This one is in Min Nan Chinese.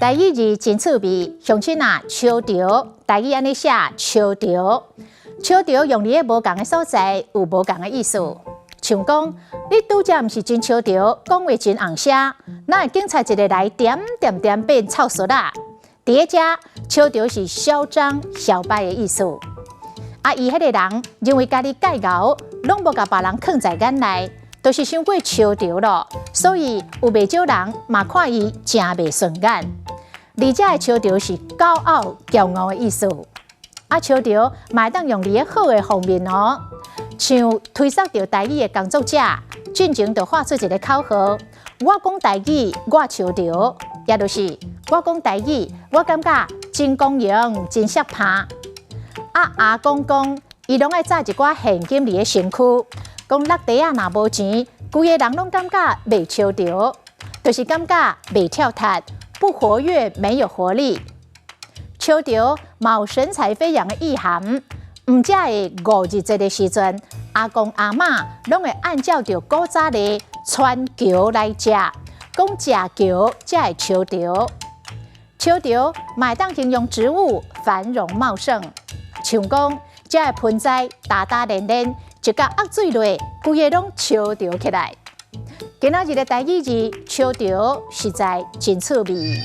台語字真趣味，鄉親啊，秋潮，台語按呢寫秋潮，秋潮用佇咧無仝的所在有無仝的意思。像講你拄才毋是真秋潮，講話真尪聲，哪會警察一个來點點點變臭媠仔？佇咧遮，秋潮是囂張、囂擺的意思。啊，伊彼个人認為家己蓋𠢕，攏無共別人囥在眼內，就是傷過秋潮咯。所以有袂少人嘛看伊誠袂順眼。而遮的秋潮是高傲、驕傲的意思。啊，秋潮嘛會當用佇咧好的方面哦，像推捒著台語的工作者，進前就喊出一个口號：我講台語，我秋潮。也就是我講台語，我感覺真光榮、真爍拍。啊，阿公講，伊攏愛紮一寡現金佇咧身軀，講落地仔若無錢，規个人攏感覺袂秋潮，就是感覺袂跳脫、不活躍、沒有活力。秋潮嘛有神采飛揚的意涵，毋只會五日節的時陣，阿公阿嬤攏會按照著古早的穿轎來食，講食轎才會秋潮。秋潮嘛會當形容植物繁榮茂盛，像講遮的盆栽焦焦連連，一共壓水落，規个攏秋潮起來。今仔日的台語字秋潮實在真趣味。